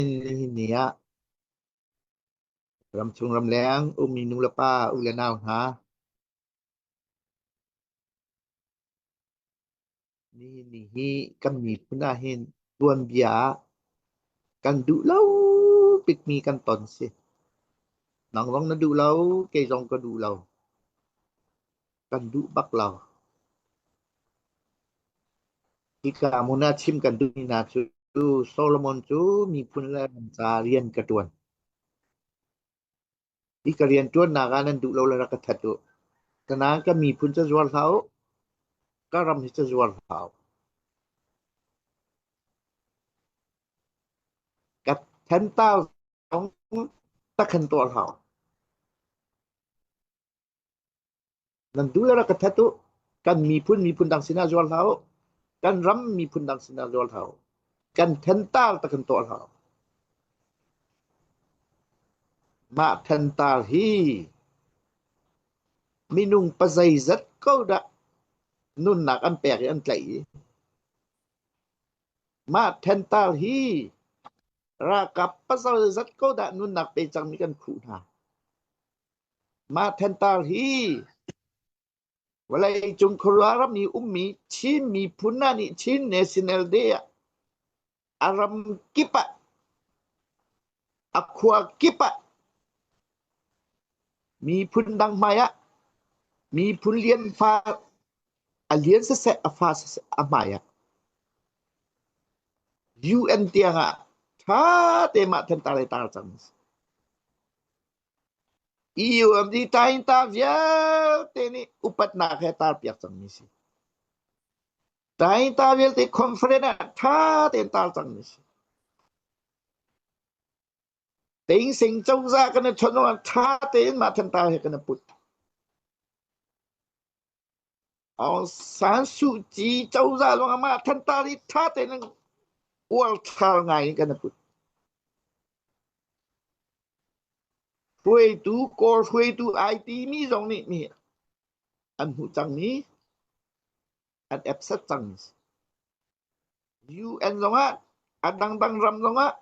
Nihin ni ah ramchung ramleng ummi nulepa u le nau hna, nihin ni hi kan miphun ah hin tuanbia ah kan duh lo bikmi kan ton si. Nang zong na duh lo, kei zong ka duh lo. Kan duh bak lo. Hika hmun ah chim kan duhmi hna cu Solomon cu miphun le ram ca rian ka ṭuan. Hi ka rian ṭuannak ah nan duh lo le rak ka that u. Tanain ka miphun ca zuar hlah u. Ka ram hi ca zuar hlah u. Ka thentar zong takhan tuah hlah u. Nan duh le rak ka that u. Kan miphun miphun dang sinah zuar hlah u. Kan ram miphun dang sinah zuar hlah u. Kan thentar tak kan tuah hlah u. Mah thentar hi minung pazeizat ko dah nunnak an pek i an tlaih i mah thentar hi ralkap pazeizat ko dah nunnak pe cangmi kan khuh hna. Mah thantar hi vawleicung khuaruah ram i ummi Chin miphun hna nih Chin National Day ah a ram kip ah a khua kip ah miphun dang hmai ah miphun lian fa a lian siseh a fa siseh a hmai ah UN tiang ah ṭha te mah thantar le tar cang. EUMD taingta vialte nih upatnak he tarpiak cangmi si. Taingta vialte conference ah ṭha tein tar cangmi si. Tengseng cozah kan i chawnh ah ṭha tein mah thantar he kan i put. Aung San Suu Kyi cozah zong ah mah thantar hi ṭha tein uarthlar ngai in kan i put. Hruaitu Kawl hruaitu ai timi zong nih mi an hmuh cangmi an accept cangmi si. UN zongah a dangdang ram zongah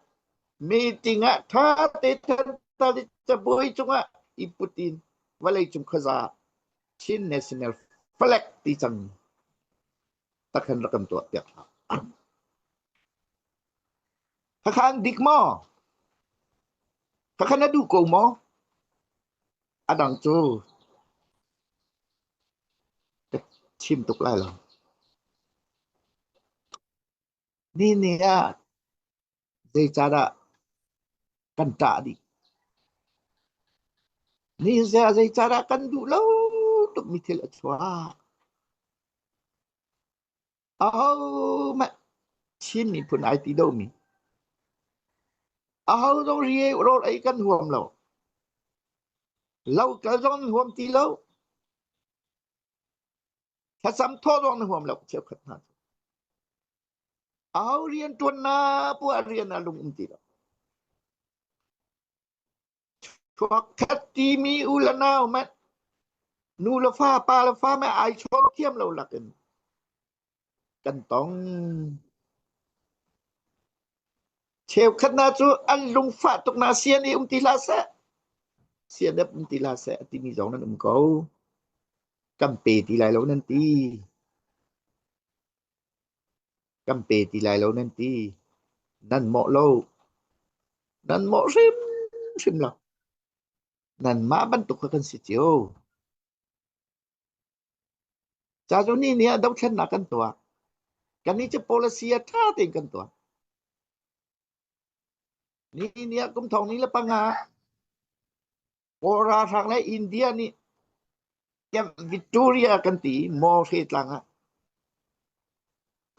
meeting ah ṭha te thantar cabuai cungah i put in vawleicung khuaza Chin National Flag ti cang takhan rak kan tuah piak hlah. Khakha an dik maw? Khakha na duh ko maw? A dang cu ka chim tuk lai lo. Ni ni ah zeicahdah kan ṭah dih? Ni zeicahdah kan duh lo tukmi thil a chuak? Ahohmanh Chin miphun ai ti lomi aho zong ri rawl ei kan huam lo. Lo kal zong an huam ti lo. Thlacam thawh zong na huam lo cheukhat hna cu. Aho rian ṭuan na puah rian ah lung um ti lo. Chuakkhat timi u le nau manh nu le fa pa le fa mah ai chawn thiam lo lakin kan tong. Cheukhat hna cu an lungfah tuk na sian i um ti hlah seh. Sianep um ti hlah seh a timi zong nan um ko. Kan pe ti lai lo nan ti. Kan pe ti lai lo nan ti. Nan mawh lo. Nan mawh hrimhrim lo. Nanmah bantuk kha kan si cio. Ca cu ni nih ah dothlennak kan tuah. Kannih cu policy ah ṭha tein kan tuah. Ni ni ah kum thong ni le panga Kawl ralhrang le India nih Camp Victoria kan ti maw tlang ah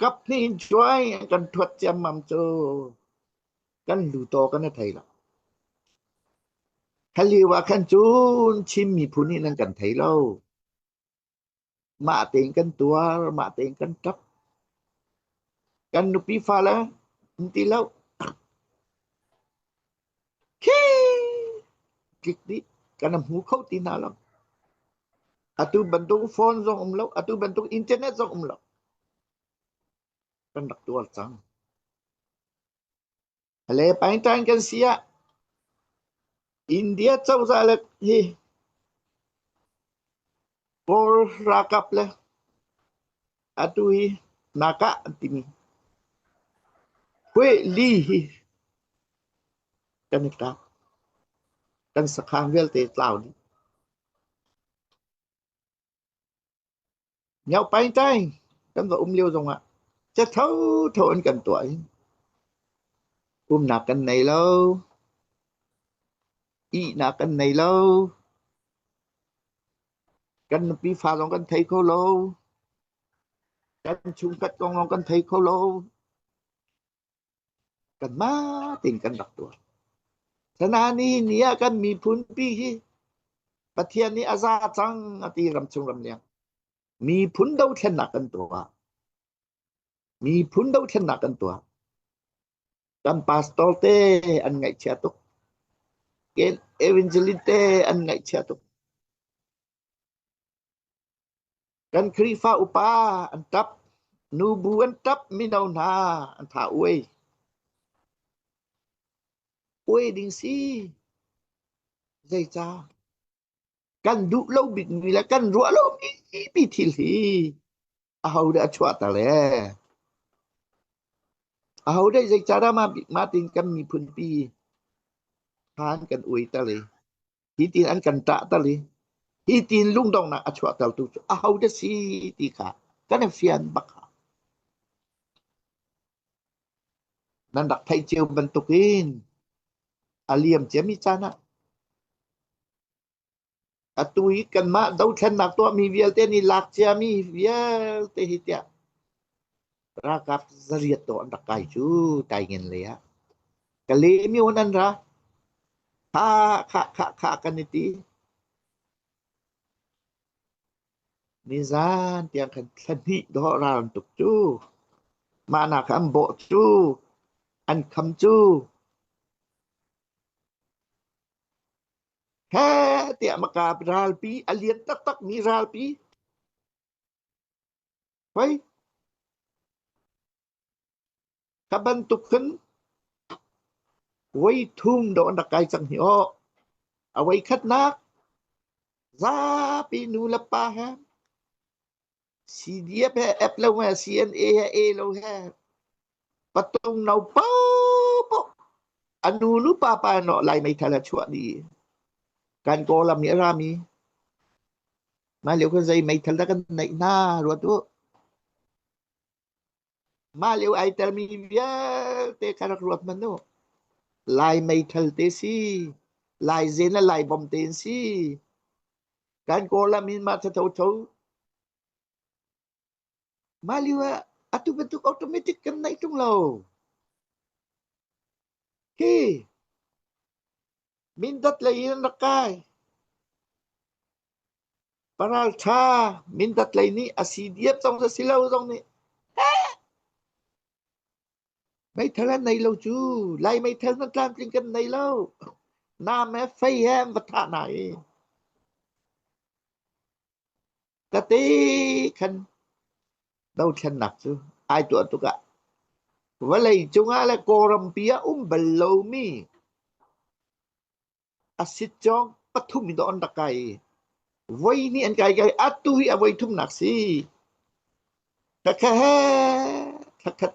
kap hnih in cuai kan thuat ciammam cu kan lu taw kan i thei lo. Kha lio ah khan cun Chin miphun nih nan kan thei lo. Mah tein kan tuar, mah tein kan ṭap. Kan nupi fale an ti lo. Khi tlik dih kan hmu kho ti hna lo. Atu bantuk phone zong um lo, atu bantuk internet zong um lo. Kan rak tuar cang. Le paingtain kan si ah India cozah le hi Kawl ralkap le atu hi nakah an timi Hui Li hi kan i kap. Kan sakhan vialte tlau dih. Nyoh paingtaing kan va um lio zongah ca thotho in kan tuah i umnak kan nei lo, ihnak kan nei lo, kan nupi fa zong kan thei kho lo, kan chungkhat kong zong kan thei kho lo. Kanmah tein kan rak tuah. Sana nihin ni ah kan miphun pi hi Pathian nih a za cang a ti ramchung ramleng. Miphun dothlennak kan tuah. Miphun dothlennak kan tuah. Kan pastor te an ngaihchia tuk. Ken evangelist te an ngaihchia tuk. Kan Khrihfa upa an ṭap, nubu an ṭap, mino hna an tha uai. Uai ding si. Zeicah? Kan duh lo bikmi le kan ruah lo mi thil hi aho dah a chuahter le? Aho dah zeicah dah mah mah tin kan miphun pi khan kan uaiter i hi tin an kan ṭahter i hi tin lungdonghnak a chuahtertu cu aho dah si ti kha kan i fian bak hau. Nan rak theih cio bantukin a liam ciami caan ah atu hi kanmah dothlennak tuahmi vialte nih lak ciami vialte hi tiah ralkap zariat dawh an rak kai cu taingen lei ah Kale myo nan ra kha kha kha kha kan i ti nizan tiang khan thla hnih dawh ral an tuk cu mah nak an bawh cu an kham cu he tiah maka ralpi a lian taktak mi ralpi hoi Ka bantuk khin voi thum dawh an rak kai cang hi aw. A voi khatnak zapi nu le pa he CDF he F lo he CNA he A lo he patung no popoh a nu nu pa pa no lai meithal a chuah dih. Kan Kawlam nih a rami. Mah lio khan zei meithal dah kan neih hna ruat u. Mah lio ai telmi vialte kha rak ruat hmanh u. Lai meithal te si, Lai zen le Lai bom te in si. Kan Kawlram in mah thatho Mah lio ah atu bantuk automatic kan neih ṭung lo. Hi Mindat lei in an rak kai. Paralṭha Mindat lei nih a si diam zong si lo zong nih meithal an nei lo cu Lai meithal nan tlamtling kan nei lo nam he fei he an va thah hna i tate khan dothlennak cu ai tuah tuk ah vawlei cungah le Kawlrampi ah um bal lomi A sitcawng pathum in an rak kai i voi hnih an kai kai atu hi a voi thumnak si. Khakha he khakhat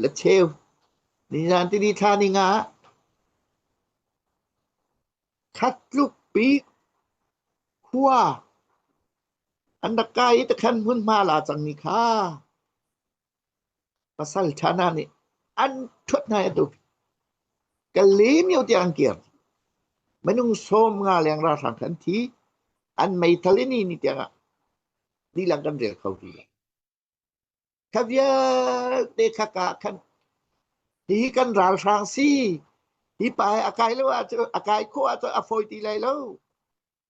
le cheu nizan tini thla ni nga khat tluk pi khua an rak kai i takhan hmunhma la cang ni kha Pasal ṭha hna nih an ṭhuat hna i atu Kalaymyo tiang an kir. Minung 50 leng ralhrang kha an thi. An meithal in ni tiangah dilang kan rel kho ti lo. Kha vialte kha ka khan hihi kan ralhrang si. Hi pa hi a kai lo ahcun a kai khawh ahcun a fawi ti lai lo.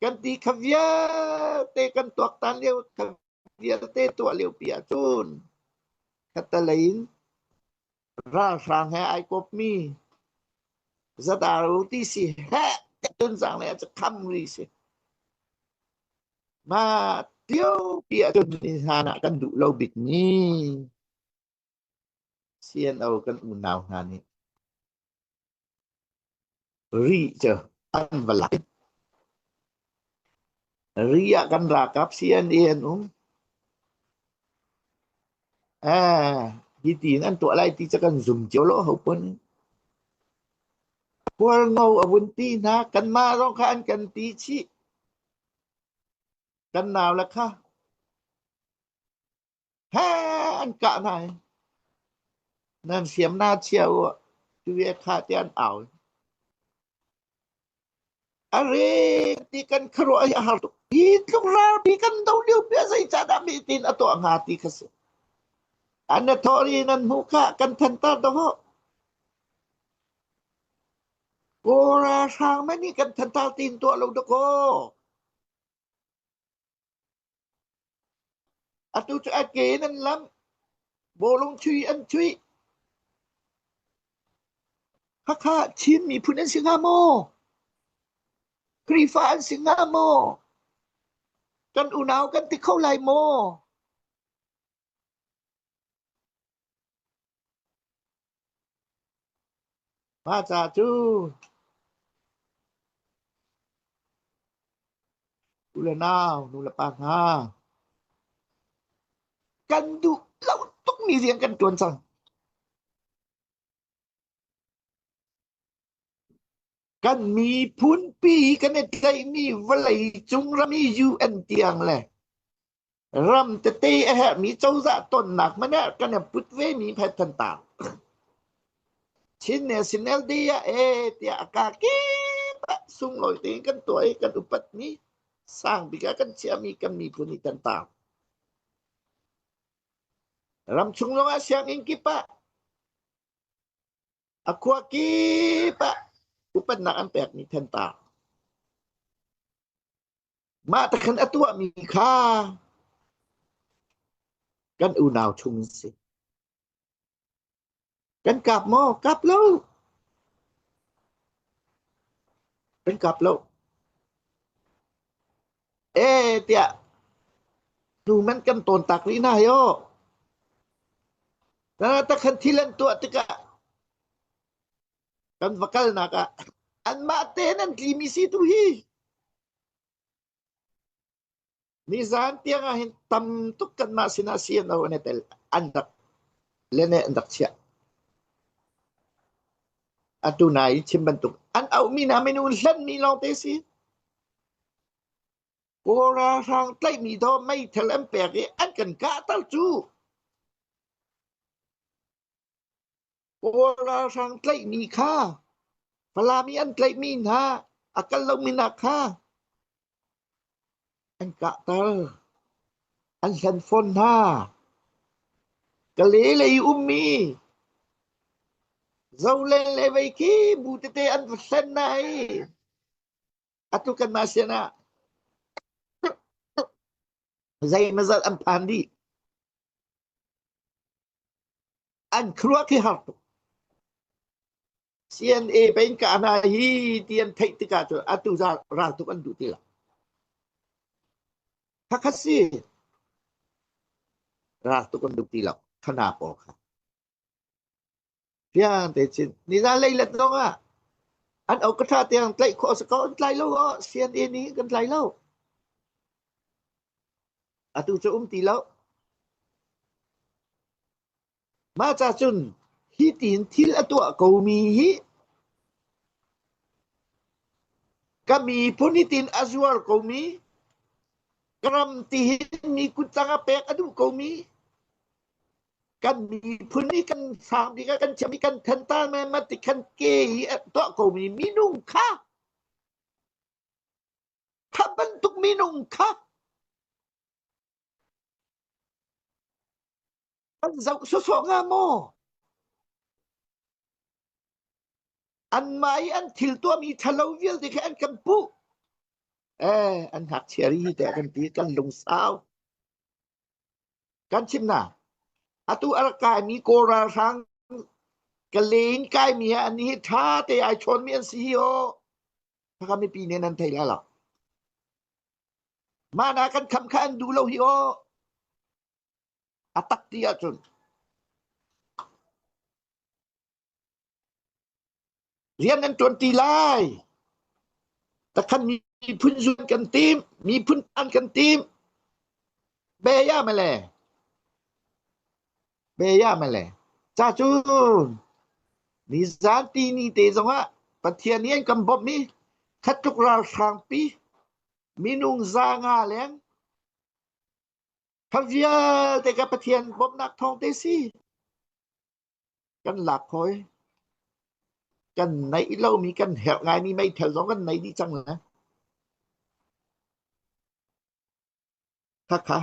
Kan ti kha vialte kan tuaktan lio kha vialte tuah liopi ahcun khattelei in ralhrang he ai kawpmi zadaru ti si heh tunzang le cu kham ri si. Mah liopi ahcun ni hlan ah kan duh lo bik mi. CNO kan unau hna nih Ri cu an va lak. Ri ah kan ralkap CNA an um. Eh, hi tiin an tuah lai ti cu kan zum cio lo ho pun. Hualngo a vun ti hna kanmah zong kha an kan ti chih. Kan nau le kha he an kah hna i nan hriam na chia u tu ye kha te an au. A re ti kan khuaruah hi a har tuk. Hi tluk ralpi kan do lio pi zei ca dah mi tin a tuah hnga ti kha si. An na thawh i nan hmuh kha kan thantar do ho. Kawl ralhrang man nih kan thantar tin tuah lo dakaw. Atu cu a ke in an lam. Bawlung chuih an chuih. Khakha Chin miphun an si hnga maw? Khrihfa an si hnga maw? Kan unau kan ti kho lai maw? Mah ca cu u le nau, nu le pa hna, kan duh lo tukmi rian kan ṭuan cang. Kan miphunpi kan i tlaihmi vawlei cung ram i UN tiang le ram tete a herhmi cozah tonnak hmanh ah kan i put vemi phet thantar. Chin National Day ah ee tiah a ka kip ah sunglawi tein kan tuah i kan upatmi sang bik ah kan chiahmi kan miphun i thantar. Ramchung zongah sianginn kip ah A khua kip ah upatnak an pekmi thantar. Mah te khan a tuahmi kha kan unau chung an si. Kan kap maw? Kap lo. Kan kap lo. E tiah hnu man kan tawn tak rih hna hi aw. Ta khan thil an tuah tikah kan va kalnak ah anmah tein an tlimi si tu hi. Nizan tiang ah hin tam tuk kanmah sinah CNO an i tel an rak lene an rak chiah. Atu nai chim bantuk an auhmi hna minung hlenmi lawngte si. Kawl ralhrang tlaihmi dawh meithal an pek i an kan kahter cu. Kawl ralhrang tlaihmi kha Falam i an tlaihmi hna a kal lomi hna kha an kahter. An hlen fawn hna. Kale lei ummi Zolen le vei khi bu tete an va hlen hna i atu kanmah sin ah zeimazat an phan dih. An khuaruah khi har tuk. CNA peng ka hna hi ti an theih tikah cu atu ral tuk an duh ti lo. Khakhat si ral tuk an duh ti lo. Khana pawl kha. Fiang te chin nizan leilet zong ah an au ka tha tiang tlaih khawh si ko an tlai lo aw CNA nih kan tlai lo. Atu cu um ti lo. Mah ca cun hi tiin thil a tuah komi hi ka miphun hi tiin a zuar komi ka ram ti hin mi kuttang a pek a duh komi kan miphun i kan sang bik ah kan thiam i kan thantar ma ti khan ke i a tuah komi minung kha kha bantuk minung kha kan zoh sawsawh hnga maw anmah i an thil tuahmi ṭhalo vialte kha an kan puh eh an ngakchia ri te kan ti kan lungsau Kan chim na. Atu a rak kaimi Kawl ralhrang ka len kaimi ah an hi ṭha te ai chawnmi an si hi aw. Khakha mipi nih nan thei lai lo. Mah na kan kham kha an duh lo hi aw. A tak ti ahcun. Rian an ṭuan ti lai. Takhan miphun zun kan tim, miphun an kan tim. Be ya male. Be ya male. Ca cun nizan ti ni te zongah Pathian nih an kan bawmh i khatluk ralhrangpi minung 500 leng kha vialte ka Pathian bawmhnak thawng te si. Kan lak hawi. Kan neih lomi kan herh ngaimi meithal zong kan nei dih cang le. Khakha.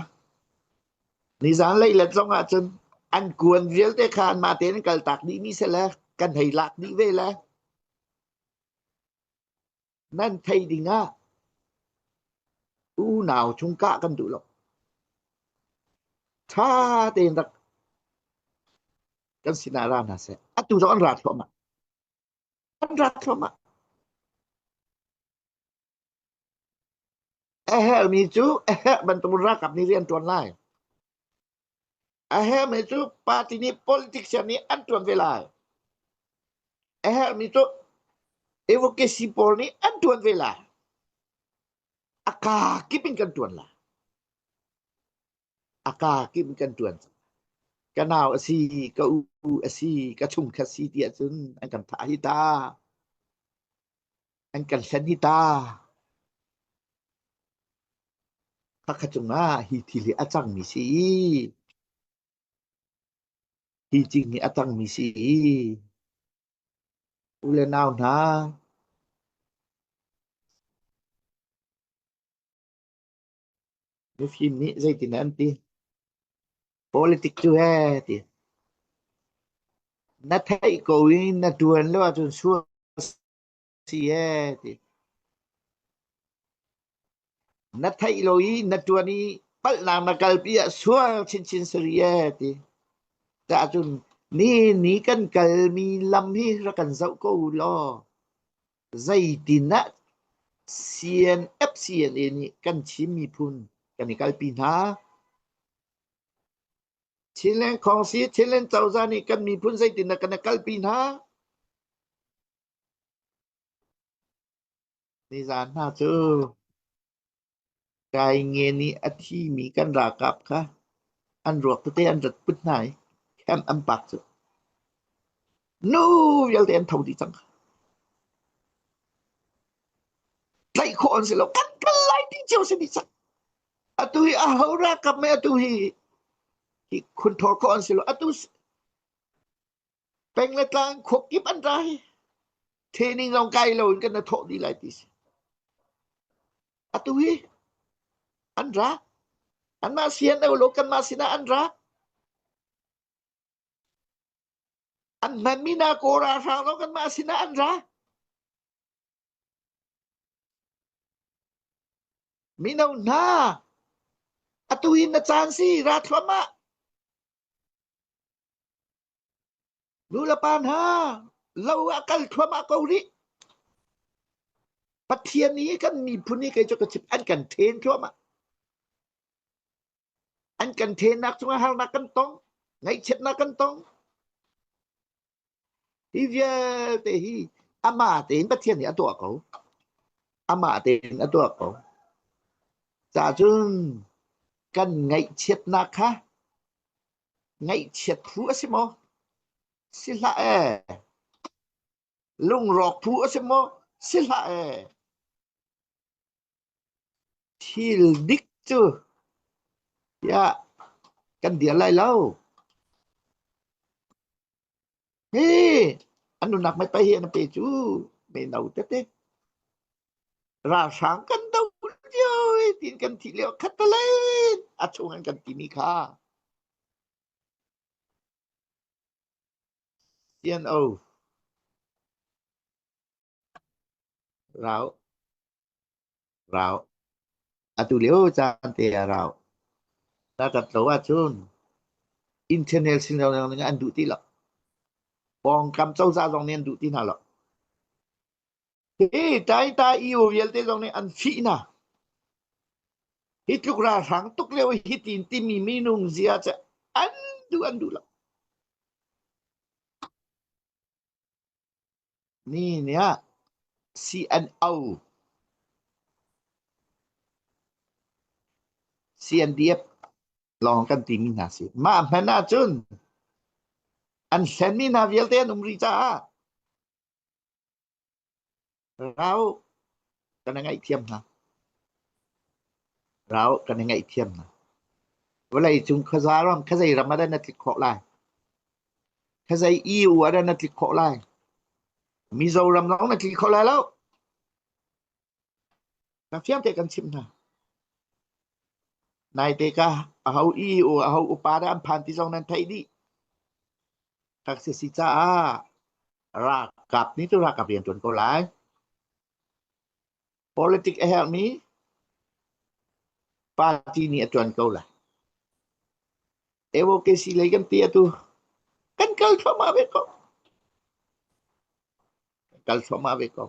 Nizan leilet zong ahcun an kuan vialte kha anmah tein an kaltak dihmi si le kan hei lak dih ve le. Nan thei ding ah unau chung kah kan duh lo. Ṭha tein rak kan sinah ra hna seh. Atu zong an ra thluahmah. An ra thluahmah. A herhmi cu a herh bantuk ralkap nih rian ṭuan lai. A herhmi cu party nih politician nih an ṭuan ve lai. A herhmi cu advocacy pawl nih an ṭuan ve lai. A kaa kip in kan ṭuan lai. A kaa kip in kan ṭuan. Ka nau a si, ka u a si, ka chungkhat si ti ahcun an kan thah hi ta. An kan hlen hi ta. Khakha cungah hi thil hi a cangmi si i hi cing hi a cangmi si i u le nau hna mifim nih zeitin an ti politic cu he ti na theih ko i na tuan lo ahcun sual si ee ti. Na theih lo i na ṭuan i palhnak na kalpi ah sual chinchin sari ee ti. Cahcun ni ni kan kalmi lam hi rak kan zoh ko u law zeitin ah CNF CNA nih kan Chin miphun kan i kalpi hna. Chinland Khawngsi Chinland cozah nih kan miphun zeitin dah kan i kalpi hna. Nizaan hna cu Kaingen i a thimi kan ralkap kha an ruak tete an rat put hna i camp an pak cu nu vialte an tho dih cang. Tlaih khawh an si lo kan kal lai ti cio si dih cang. Atu hi aho ralkap mei atu hi hi khunthor khawh an si lo. Atu Peng le tlang khuakip an ra hi training zong kai lo in kan na thawh dih lai ti si. Atu hi an ra. Anmah sian lo kanmah sinah an ra. An hmanmi na kaw ralhrang zong kanmah sinah an ra. Mino hna, atu hi na caan si ra thluahmah. Nu le pa hna, lo ah kal thluahmah ko rih. Pathian nih kan miphun hi kei cu ka chim an kan then thluahmah. An kan thennak cungah harnak kan tong, ngaihchiatnak kan tong. Hi vialte hi amah tein Pathian nih a tuah ko. Amah tein a tuah ko. Cahcun kan ngaihchiatnak kha Ngaihchiat phu a si maw? Si hlah ee. Lungrawk phu a si maw? Si hlah ee. Thil dik cu tiah kan dir lai lo. Hi an nunak mei pai hi an pe cu mei no tete. Ralhrang kan do lio tin kan thi lio khat talen a chung an kan timi kha. CNO rau rau atu lio caan te ah rau na tat lo ahcun internal sin lo an duh ti lo pawngkam cozah zong nih an duh ti hna lo Hi Taita EU vialte zong nih an fih hna. Hi tluk ralhrang tuk lio hi tin timi minung zia cu an duh an duh lo. Ni nih ah CNO, CNDF lawng kan timi hna si. Mah hmanh ahcun an hlenmi hna vialte an um rih caah rau kan i ngaihthiam hna. Rau kan i ngaihthiam hna. Vawlei cung khuaza ram khazei ram ah dah na tlik khawh lai? Khazei EU ah dah na tlik khawh lai? Mizoram zong na tli kho lai lo. Ka fiang te kan chimh hna. Naite ka aho EU aho upa dah an phan ti zong nan theih dih. Kak si si caah ralkap nih cu ralkap rian ṭuan ko lai. Politic a herhmi party nih a ṭuan ko lai. Advocacy lei kan ti atu kan kal thluahmah ve ko. Kan kal thluahmah ve ko.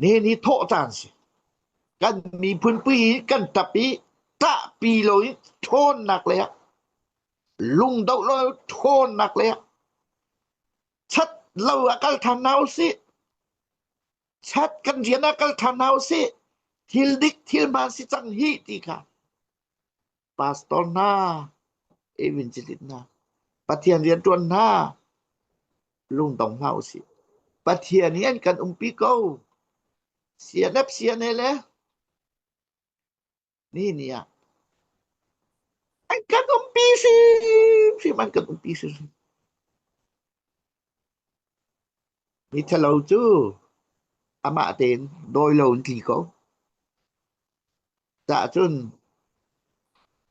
Nihin hi thawh caan si. Kan miphun pi kan tap i ṭahpi lo in ṭhawnnak lei ah lungdoh lo ṭhawnnak lei ah chat lo ah kal ṭhan hna usih. Chat kan rian ah kal ṭhan hna usih. Thil dik thil hmaan si cang hi ti kha pastor hna, evangelist hna, Pathian rianṭuan hna, lungdong hna usih. Pathian hi an kan umpi ko. CNF CNA le ni ni ah an kan umpi hrimhrim an kan umpi hrimhrim. Mi ṭhalo cu amah tein dawi lo in tli ko. Cahcun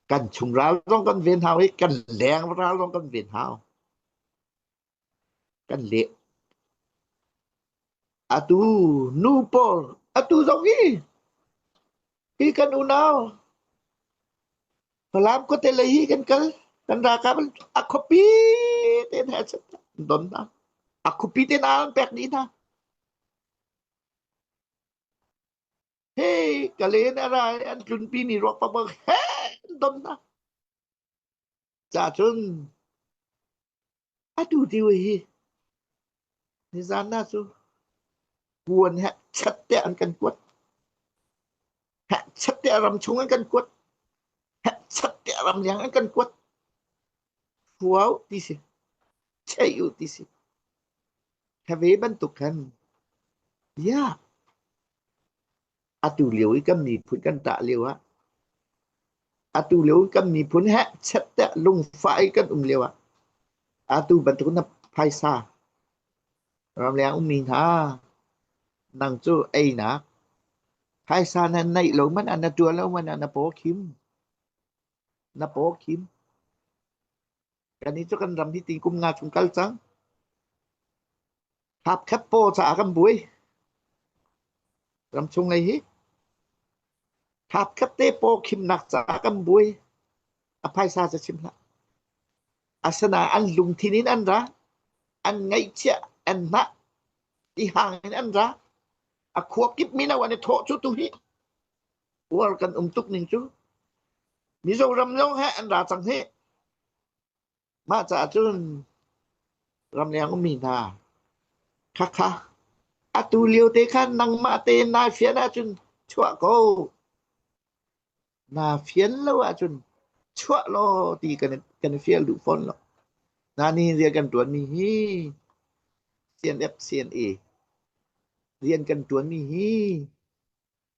kan chung ral zong kan ven hau i kan leng ral zong kan ven hau. Kan leh. Atu nu pawl atu zong hi hi kan unau Falam khuate lei hi kan kal kan ralkap a khuapi te hna don hna a khuapi te hna an pek dih hna Hei ka len a ra i an tlunpi mi ruak pakpak he an don hna. Cahcun atu tiu hi nizan na cu kuan he chat te an kan kuat. He chat te ram chung an kan kuat. He chat te ram liang an kan kuat. Fuau ti si. Chei u ti si. Kha ve bantuk khan ya atu lio i kan miphun kan ṭah lio ah atu lio i kan miphun he chet tiah lungfah i kan um lio ah atu bantuk na phaisa ramleng ummi hna nang cu einak phaisa na neih lo man ah na ṭuan lo man ah na paw khim na paw khim Kannih cu kan ram hi ti kum nga chung kal cang. Hapkhat paw caah kan buai. Ramchung lei hi hapkhat te paw khimnak caah kan buai. A phaisa cu chim hlah. Asinain an lungthin in an ra. An ngaihchiah, an hnah, tihang in an ra. A khua kip mino an i thawh cu tu hi. Uar kan um tuk ning cu. Mizoram zong he an ra cang hi. Mah caah cun ramleng ummi hna khakha atu lio te khan nangmah tein naa fian ahcun chuah ko. Naa fian lo ahcun chuah law ti kan kan i fial duh fawn lo. Na nihin rian kan ṭuanmi hi CNF CNA rian kan ṭuanmi hi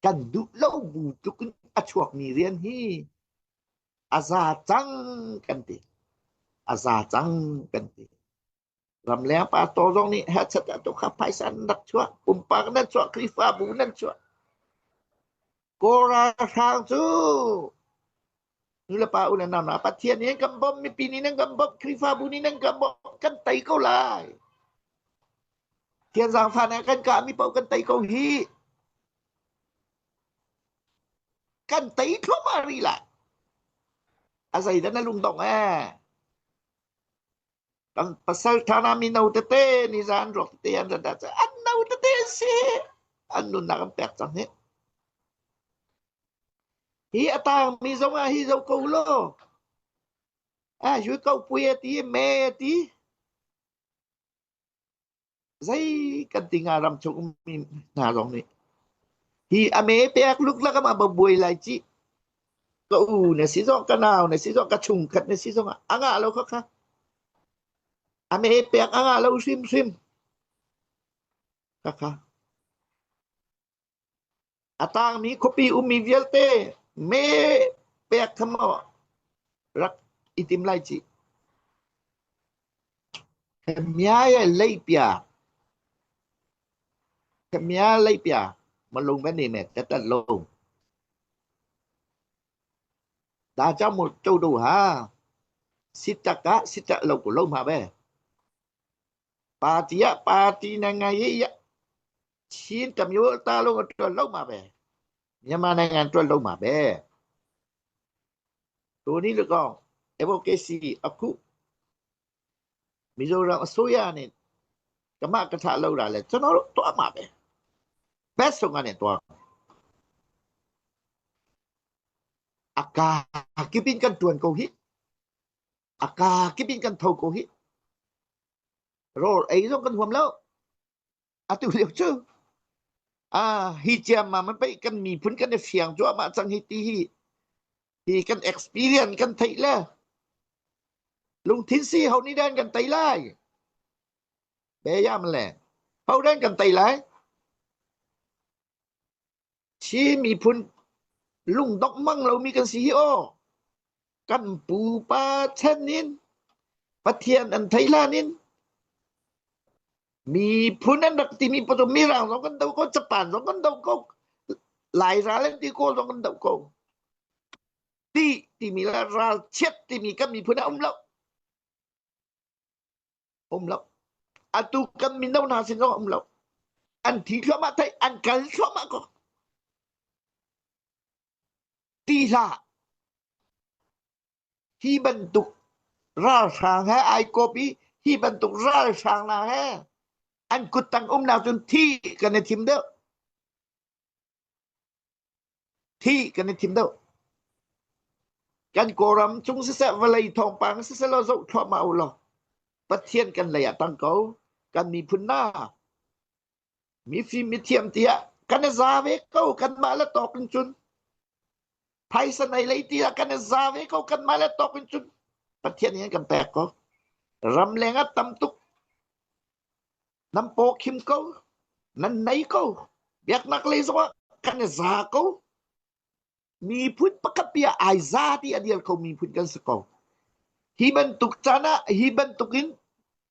kan duh lo bu tluk in a chuakmi rian hi a za cang kan ti. A za cang kan ti. Ramleng pastor zong nih hachat ah tu kha phaisa nan rak chuah, pumpak nan chuah, Khrihfabu nan chuah. Kawl ralhrang cu nulepa u le nau hna Pathian nih an kan bawmh, mipi nih nan kan bawmh, Khrihfabu nih nan kan bawmh, kan tei ko lai. Thian zaangfah nih a kan kahmi paoh kan tei ko hih. Kan tei thluahmah rih lai. A zeidah na lungdong ee? Kan pasal ṭha mino tete nizan ruak tete an rat ahcun an no tete an si. An nunnak an pek cang hih. Hi a tangmi zong ah hi zo ko law. Ah, yu ko pui a ti, me a ti. Zei kan ti hnga ram chung ummi hna zong nih hi a me pek luklak ah ma buai lai cih. Ka u na si zong ka nau na si zong ka chungkhat na si zong ah a ngah lo kha kha. A me pek a ngah lo hrimhrim. Kha kha. A tangmi khuapi ummi vialte me pek kha maw rak i tim lai cih. Kamiaya leipia Kamia leipia malung ba ni me tatat long ဒါကြောင့်မို့ကျုပ်တို့ဟာစစ်တပ်ကစစ်တပ်အလုပ်ကိုလုပ်မှာပဲပါတီကပါတီနိုင်ငံရေးရချင်းတမျိုးအသားလုံးအတွက်လုပ်မှာပဲမြန်မာနိုင်ငံအတွက်လုပ်မှာပဲတို့နည်း၎င်း advocacy အခုမီဇိုရမ်အစိုးရနဲ့ကမကထလောက်တာလဲကျွန်တော်တို့တွားမှာပဲဘက်ဆုံးကနေတွား A kakip in kan ṭuan ko hih. A kakip in kan tho ko hih. Rawl ei zong kan huam lo. Atu lio cu ah hi ciammam an pei kan miphun kan i fiang cuahmah cang hi ti hi hi kan experience kan theih le lungthin si ho nih dan kan tei lai. Be yam le ho dan kan tei lai. Chin miphun lungdongh mang lomi kan si hi aw. Kan pupa chan in Pathian an thei hlan in miphun an rak timi pa cu Mirang zong kan do ko, Japan zong kan do ko, Lai ral an ti Kawl zong kan do ko. Ti timi le ralchiat timi kan miphun ah um lo. Um lo. Atu kan mino hna sin zong um lo. An thi thluahmah thei, an kal thluahmah ko. Ti hlah. Hi bantuk ralhrang he ai kop i hi bantuk ralhrang hna he an kuttang umnak cun thi kan i thim deuh. Thi kan i thim deuh. Kan Kawlram cung siseh vawlei thawngpang siseh law zoh thluahmah u law Pathian kan lei ah tang ko. Kan miphun na mifim mithiam tiah kan i za ve ko kanmah le tawk in cun phaisa nei lei tiah kan i za ve ko kanmah le tawk in cun Pathian nih an kan pek ko. Ramleng ah tam tuk nan paw khim ko nan nei ko biaknak lei zongah kan i za ko miphun pakhat pi ah ai za ti a dir kho miphun kan si ko hi bantuk caan ah hi bantuk in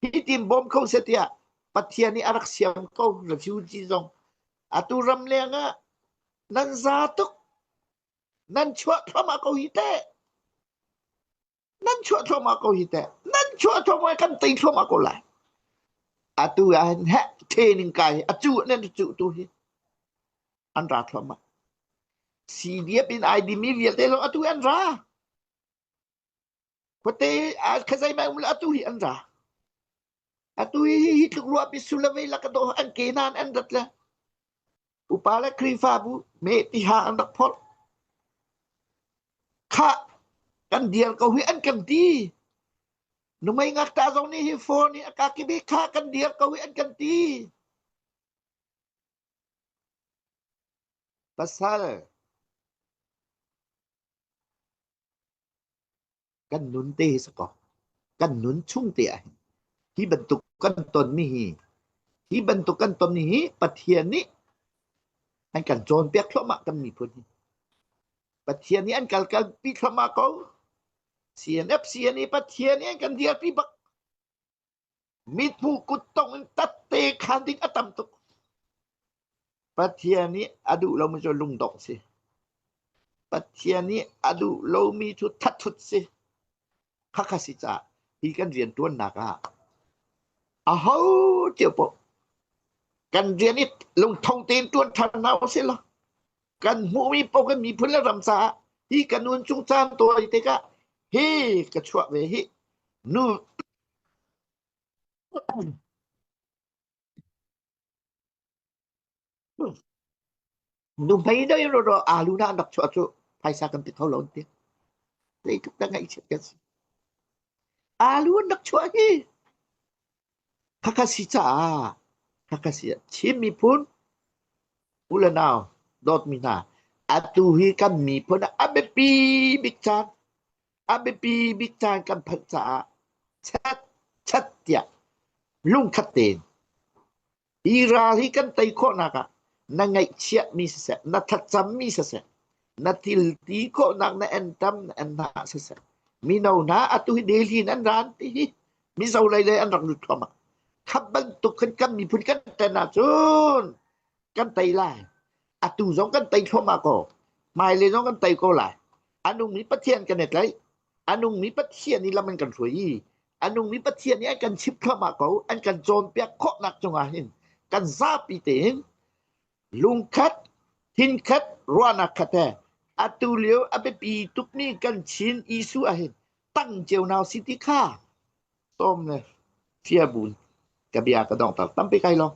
hi tin bawm kho se tiah Pathian nih a rak siam ko refugee zong atu ram leng ah nan za tuk nan chuah thluahmah ko hi teh Nan chuah thluahmah ko hi teh. Nan chuah thluahmah kan tei thluahmah ko lai. Atu ah hin heh training kai hi acu nan cu tu hi an ra thluahmah. CDF in ID mi vialte zong atu an ra. Khuate khazai mai um le atu hi an ra. Atu hi hi tluk ruah pi sulawei la ka do an ke nan an rat le upa le Khrihfabu me tiha an rak phorh. Khah kan dial ko hi an kan ti. Numei ngakta zong nih hi phone hi a kakibi kha kan dial ko hi an kan ti. Pasal kan nun te hi si ko kan nun chung te ah hin hi bantuk kan tonmi hi hi bantuk kan tonmi hi Pathian nih an kan cawnpiak thluahmah kan miphun hi Pathian nih an kal kalpi thluahmah ko CNF CNA Pathian nih an kan dirpi bak mithmuh kuttong in tatte khan ding a tam tuk Pathian nih a duh lomi cu lungdongh si Pathian nih a duh lomi cu thathut si khakha si caah hi kan rian ṭuannak ah aho cio paoh kan rian i lungtho tein ṭuan ṭhan hna usih law kan hmuhmi paoh kan miphun le ram caah hi kan nun chung caan tawi tikah hi ka chuah ve hi nu Nuhmei dei ro alu na an rak chuah cu phaisa kan ti kho lo an ti. Zeitluk dah ngaihchiat kan si. Alu an rak chuah hi. Khakha si caah. Khakha si ah Chin miphun u le nau dawtmi hna atu hi kan miphun ah a biapi bik caan a biapi bik caan kan phanh caah chat chat tiah lungkhat tein Hi ral hi kan tei khawhnak ah na ngaihchiahmi siseh, na thlacammi siseh, na thil ti khawhnak na entam na enhna siseh, mino hna atu hi Delhi in an ran ti hi Mizo lei lei an rak lut thluahmah. Kha bantuk khan kan miphun kan ten ahcun kan tei lai. Atu zong kan tei thluahmah ko. Hmailei zong kan tei ko lai. A nungmi Pathian kan i tlaih. A nungmi Pathian i lam an kan hruai i a nungmi Pathian nih an kan chimh thluahmah ko, an kan cawnpiak khawhnak cungah hin kan zapi tein lungkhat, thinkhat, ruahnak khat he atu lio a biapi tukmi kan Chin issue ah hin tang cio nau si ti kha sawm le fia bun ka bia ka donghter tampi kai long.